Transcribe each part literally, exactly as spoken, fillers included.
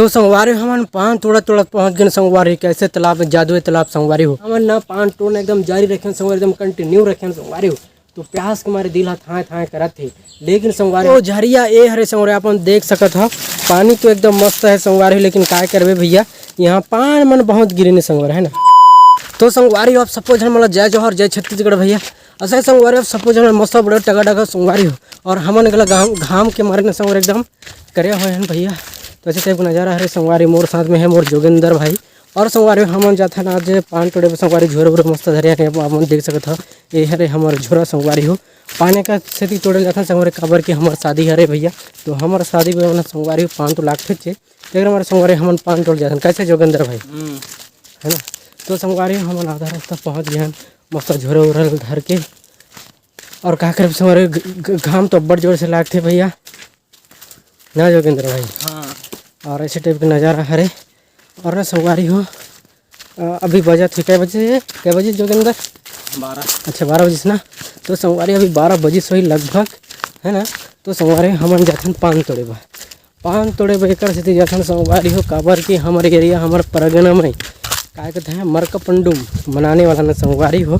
तो संगवारी हो, हमन पान तोड़त तोड़त पहुंच गेन संगवारी, कैसे तालाब में जादुई तालाब संगवारी हो। हमन ना पान तोड़ना एकदम जारी रखेन संगवारी, एकदम कंटिन्यू रखेन संगवारी हो। तो प्यास के मारे दिल ह थाए थाए करत हे, लेकिन संगवारी हो, झरिया ए हरे संगवारी, अपन देख सकत हो, पानी तो एकदम मस्त है संगवारी हो, लेकिन काय करबे भैया, यहाँ पान मन बहुत गिरे ने संगवारी, है ना। तो संगवारी हो, आप सबो झन मोला जय जोहार, जय छत्तीसगढ़ भैया। अइसे संगवारी हो, आप सबो झन मस्त बड़े टगा टगा संगवारी हो, और हमन गला घाम, घाम के मारे ने संगवारी एकदम करे हुए हैं भैया। तो ऐसे टाइप का नजारा हरे संगवारी, मोर साथ में है मोर जोगेंद्र भाई। और संगवारी हो, हमन जाथन आज पान तोड़े बर संगवारी, झोरा उरा मस्त धरे हरे, आप मन देख सकत हो, ये हरे हमर झोरा संगवारी हो। पाने का सेती तोड़े जाथन संगवारी, काबर कि हमर शादी हरे भैया, तो हमर शादी में अपना संगवारी हो पान तो लागथे चे, तेकर मारे संगवारी हमन पान तोड़े जाथन। कैसे जोगेंद्र भाई? हम्म। है ना? तो संगवारी हो, हमन आधा रास्ता पहुंच गए हन, मस्त झोरा उरा ल धर के। और का करब संगवारी हो, घ-, घ-, घाम तो अब्बड़ जोर से लागथे भैया, ना जोगेंद्र भाई? हाँ। और ऐसे टाइप के नजारा हरे। और ना संगवारी हो, अ, अभी बजत हे, कै बजे, कै बजे जोगेंद्र? बारह। अच्छा, बारह बजे से ना। तो संगवारी अभी बारह बजे से होही लगभग, है ना। तो संगवारी हमन जाथन पान तोड़े बर, पान तोड़े बर एकर सेती जाथन संगवारी हो, काबर कि हमर एरिया, हमर परगना में काय कहते हैं, मरका पंडुम मनाने वाला ना संगवारी हो।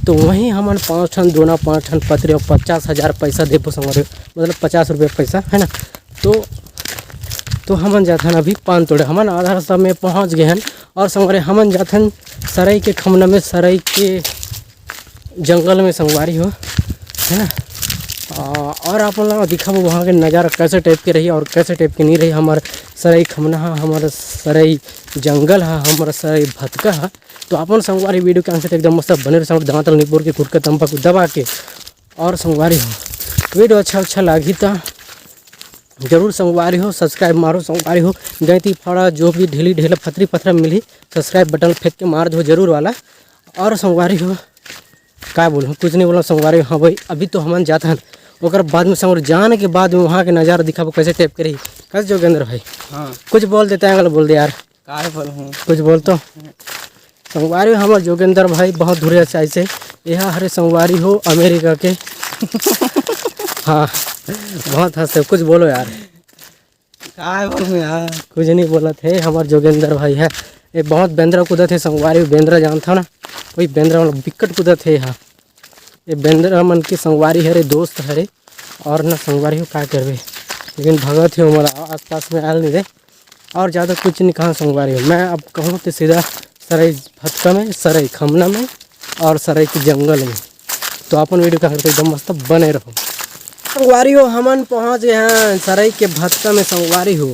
तो वहीं हमन पाँच ठन दोना, पाँच ठन पतरी और पचास हजार पैसा देबो संगवारी हो, मतलब पचास रुपये पैसा, है ना। तो तो हमन जाथन अभी पान तोड़े, हमन आधा रास्ता में पहुंच गए हन। और संगवारी हमन जाथन सरई के खमना में, सरई के जंगल में संगवारी हो, है ना। आ, और आप मन ला दिखाबो वहाँ के नज़ारा कैसे टाइप के रही और कैसे टाइप के नहीं रही। हमर सरई खमना हा, हमर सरई जंगल हा, हमर सरई भतका हा। तो अपन संगवारी वीडियो के अंत तक एकदम मस्त बने रहो, दांत ल निपोर के, गुटखा तंबाकू दबा के। और संगवारी हो, वीडियो अच्छा अच्छा लागी त जरूर संगवारी हो सब्सक्राइब मारो संगवारी हो। गैती फाड़ा जो भी ढेली ढेला फतरी पथरा मिली, सब्सक्राइब बटन फेंक के मार दो जरूर वाला। और संगवारी हो, का बोलूँ, कुछ नहीं बोला संगवारी हो। हाँ भाई, अभी तो हमन जात हन, ओकर बाद में संगवारी जाने के बाद में वहाँ के नज़ारा दिखाबो कैसे टाइप के रही। कैसे जोगेंद्र भाई? हाँ। कुछ बोल देता है, अगर बोल दे यार। काय बोलहूँ? कुछ बोल तो। संगवारी हो, हमर जोगेंद्र भाई बहुत धुरिया से आइसे। यह हरे संगवारी हो अमेरिका के। हाँ, बहुत हंसते, कुछ बोलो यार। काय बोलूँ यार? कुछ नहीं बोलत हे, हमर जोगेंद्र भाई है। ये बहुत बेंद्रा कूदत हे संगवारी हो, बेंद्रा जानता ना, वही बेंद्रा वाला बिकट कूदत हे। हाँ, ये बेंद्रा मन के संगवारी हरे, दोस्त हरे। और ना संगवारी हो, का करबे, लेकिन भगत हे, हमारा आसपास में आयल नहीं दे। और ज़्यादा कुछ नहीं कहा संगवारी हो, मैं अब कहूँ तो सीधा सरई भतका में, सरई खमना में और सरई के जंगल में। तो अपन वीडियो का एकदम मस्त बने रहो संगवारी हो। हमन पहुँच गए हैं सरई के भतका में संगवारी हो,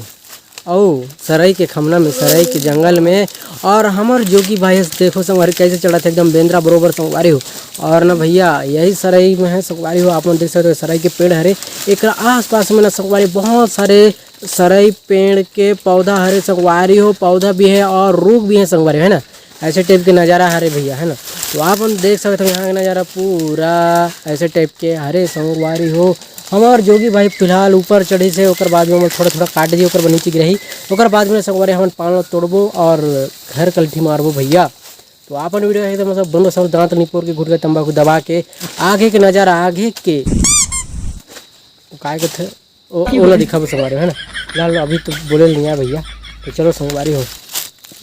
अउ सरई के खमना में, सरई के जंगल में। और हमर जोगी भाई देखो संगवारी कैसे चढ़त हे एकदम बेंद्रा बरोबर संगवारी हो। और ना भैया यही सरई में है संगवारी हो, आप मन देख सकते हो सरई के पेड़ हरे, एक आसपास में ना संगवारी बहुत सारे सरई पेड़ के पौधा हरे संगवारी हो, पौधा भी है और रूख भी है संगवारी हो, है ना। ऐसे टाइप के नज़ारा हरे भैया, है ना। तो आप मन देख सकते हो यहाँ का नज़ारा पूरा ऐसे टाइप के हरे संगवारी हो। हमार जोगी भाई फिलहाल ऊपर चढ़े से ओकर बाद में थोड़ा थोड़ा काट दिए, ओकर बाद नीचे गिरही, ओकर बाद में संगवारी हमन पान तोड़बो और घर कलठी मारबो भैया। तो आपन वीडियो एकदम मतलब बंद सब दांत निपोर के गुटखा तंबाकू दबा के आगे के नज़ारा आगे के काय कहते ओ, ओला दिखाबो संगवारी हो, है ना। फिलहाल अभी तो बोले नहीं आया भैया, तो चलो संगवारी हो।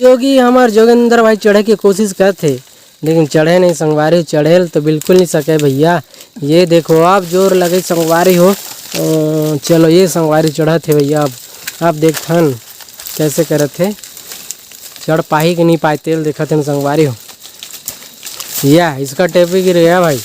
योगी हमार जोगेंद्र भाई चढ़े के कोशिश करत हे, लेकिन चढ़े नहीं संगवारी हो, चढ़े ल तो बिल्कुल नहीं सके भैया। ये देखो आप जोर लगे संगवारी हो। अ, चलो ये संगवारी चढ़त हे भैया, अब आप देखथन कैसे करत हे, चढ़ पाही कि नहीं पाए तेल देखत हे संगवारी हो। या इसका टेपी गिर गया भाई।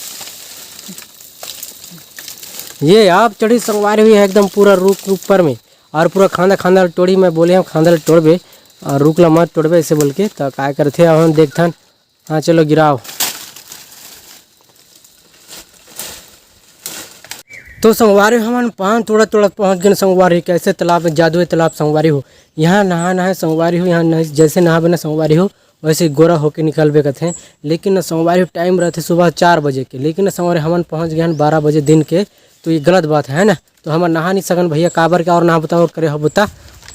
ये आप चढ़ी संगवारी हुई है एकदम पूरा रूख ऊपर में, और पूरा खांदा खांदा ल टोड़ी। मैं बोले हम खांदा ल टोड़बे और रूख ला मत टोड़बे ऐसे बोल के, तो काय करथे अब हम देखथन। हाँ चलो गिराओ। तो संगवारी हमन पान तोड़त तोड़त पहुँच गए संगवारी, कैसे तालाब में, जादुई तालाब संगवारी हो। यहाँ नहा नहाए संगवारी हो, यहाँ नहा-, जैसे नहाबे ना संगवारी हो वैसे गोरा होके निकलबे कथे। लेकिन ना संगवारी हो टाइम रहथे सुबह चार बजे के, लेकिन ना संगवारी हमन पहुँच गए हैं बारह बजे दिन के, तो ये गलत बात है ना। तो हमन नहा नहीं सकन भैया, काबर के और नहा बताओ करे हो बता।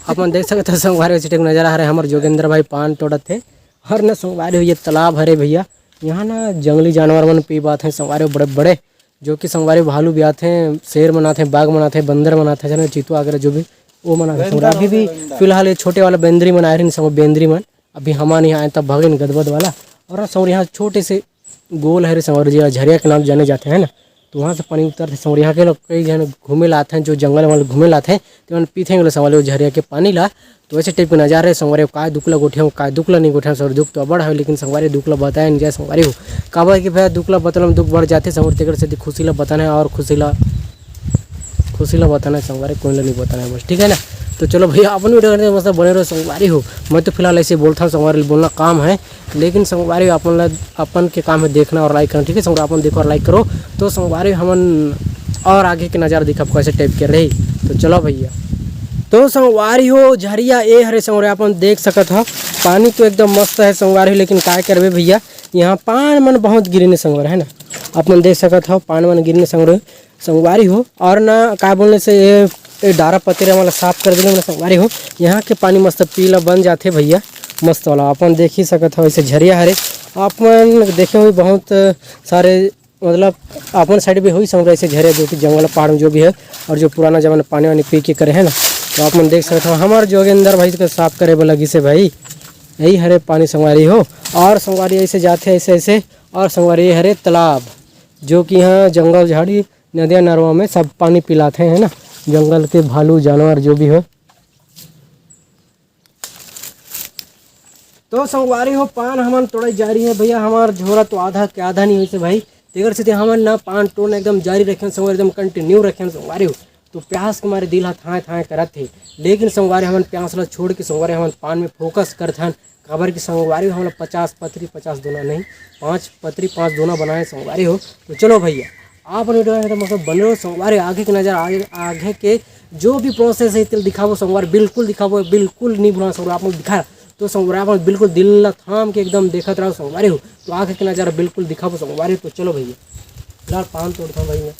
अपन देख सकत हो संगवारी हो, ऐसे टाइप नज़ारा हरे, हमर जोगेंद्र भाई पान तोड़त हे। हर न संगवारी हो ये तालाब हरे भैया, यहाँ ना जंगली जानवर मन पी बात है संगवारी हो, बड़े बड़े, जो कि संगवारी हो भालू भी आथे, शेर मन आथे, बाघ मन आथे, बंदर मन आथे, है ना, चितवा वगैरह जो भी वो मन आथे संगवारी। अभी भी फिलहाल ये छोटे वाला बेंदरी मन आए रहिन संगवारी, बेंदरी मन अभी हमन यहाँ आए तब भगिन गदबद वाला। और संगवारी यहाँ छोटे से गोल हरे संगवारी जी, झरिया के नाम जाने जाथे है ना, तो वहाँ से पानी उतरथे संगवारी। यहाँ के लोग कई झन घूमे ला आथे, जो जंगल वंगल घूमे ला आथे, तो मन पीथे बोले संगवारी वो झरिया के पानी ला। तो ऐसे टाइप के नजारे संगवारी, काय दुख ला गोठिया, काय दुख ला नहीं गोठिया संगवारी, दुख तो बड़ है लेकिन संगवारी दुख ला बताया नहीं जाए संगवारी हो। काबर कि भैया दुख ला बतला में दुख बढ़ जाथे संगवारी, तेकर सेती खुशी ला बताना है और खुशी ला खुशी ला बताना है संगवारी, कोई ला नहीं बताना है बस, ठीक है ना। तो चलो भैया अपन वीडियो करते हैं, मतलब बने रहो संगवारी हो। मैं तो फिलहाल ऐसे बोलता हूँ संगवारी, बोलना काम है, लेकिन संगवारी अपन ला, अपन के काम है देखना और लाइक करना, ठीक है संगवारी, अपन देखो और लाइक करो। तो संगवारी हमन और आगे के नजारा दिखा कैसे टाइप के रही। तो चलो भैया, तो संगवारी हो झरिया ए हरे संगवारी, अपन देख सकत हो पानी तो एकदम मस्त है संगवारी हो, लेकिन काय करबे भैया, यहाँ पान मन बहुत गिरने संगवारी है ना, अपन देख सकत हो पान मन गिरने संगवारी संगवारी हो। और ना का बोलने से ये, ये डारा पतेरा वाला साफ कर देने वाला संगवारी हो। यहाँ के पानी मस्त पीला बन जाथे भैया, मस्त वाला अपन देख ही सकत हो। ऐसे झरिया हरे अपन देखे हुए बहुत सारे, मतलब अपन साइड भी हुई संगवारी ऐसे झरिया जो कि जंगल पहाड़ में जो भी है, और जो पुराना जमाना पानी वानी पी के करे है ना, तो आप मन देख सकत हो हमार जोगेंद्र भाई के साफ करे वाला लगी से भाई, यही हरे पानी संगवारी हो। और संगवारी ऐसे जाते ऐसे ऐसे, और संगवारी ये हरे तालाब, जो कि यहाँ जंगल झाड़ी नदिया नरवा में सब पानी पिलाथे है ना, जंगल के भालू जानवर जो भी हो। तो संगवारी हो पान हमन तोड़े जा रही है भैया, हमार झोरा तो आधा के आधा नहीं होइसे भाई, तेकर सेती हमन ना पान तोड़ना एकदम जारी रखें संगवारी, एकदम कंटिन्यू रखें संगवारी हो। तो प्यास के मारे दिल ह थाए थाए करत हे, लेकिन संगवारी हमन प्यास ला छोड़ के संगवारी हमन पान में फोकस करथन, काबर कि संगवारी हमला पचास पतरी पचास दोना नहीं, पाँच पतरी पाँच दोना बनाए संगवारी हो। तो चलो भैया, आप वीडियो में तो मतलब बने रहो संगवारी, आगे के नजर आगे, आगे के जो भी प्रोसेस है तेल दिखाबो संगवारी, बिल्कुल दिखाबो, बिल्कुल नहीं भूलना संगवारी, आप लोग दिखा। तो संगवारी आप लोग बिल्कुल दिल ला थाम के एकदम देखत रहो संगवारी हो। तो आगे के नजारा बिल्कुल दिखाबो संगवारी हो। तो चलो भैया, फिलहाल पान तोड़ता हूँ भाई मैं।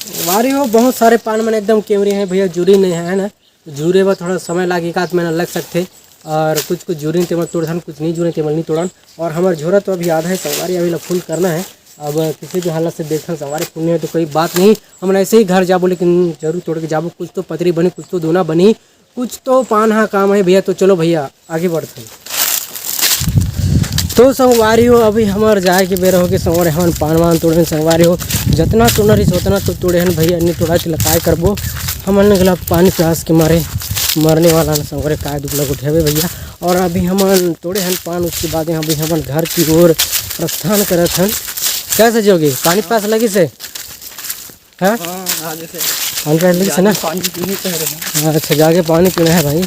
संगवारी हो बहुत सारे पान मन एकदम केवरी हैं भैया, जुरी नहीं है, है ना। तो जुरे बर थोड़ा समय लागे, एक आध महीना लग सकथे। और कुछ कुछ जुरिन तेमन तोड़थन, कुछ नहीं जुरिन तेमन नहीं तोड़न। और हमार झोरा तो अभी आधा है संगवारी, अभी ला फुल करना है। अब किसी भी हालत से देखथन संगवारी, फुल नहीं है तो कोई बात नहीं, हमन ऐसे ही घर जाबो, लेकिन जरूर तोड़ के जाबो। कुछ तो पतरी बनी, कुछ तो दोना बनी, कुछ तो पान हा काम है भैया। तो चलो भैया, आगे बढ़थन। तो संगवारी हो, अभी हमार जाए के बेरा होगे संगवारी, हमन पान वान तोड़े हन संगवारी हो, जतना तोड़ना रहिस ओतना तो तोड़े हन भैया, नहीं तोड़ा के ला काय करबो, हमन ने गला पानी प्यास के मारे मरने वाला न संगवारी, काय दुख लग उठे भैया। और अभी हमन तोड़े हन पान, उसके बाद यहाँ अभी हमन घर की ओर प्रस्थान करत हन। कैसे जोगी पानी प्यास लगी से? हाँ? हाँ, हाँ, जैसे पानी पीने से ना? जाके पानी पीने कह रहे हैं। हाँ, अच्छा, जाके पानी पीना है भाई।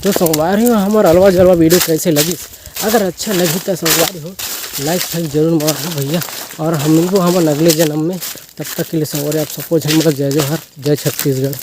तो संगवारी हो, हमार अलवा जलवा वीडियो कैसे लगी? अगर अच्छा लगी तो संगवारी हो, लाइक फाइक जरूर मारो भैया। और हम मिलबो हमन अगले जन्म में। तब तक के लिए संगवारी आप सबको झन मतलब जय जोहार, जय छत्तीसगढ़।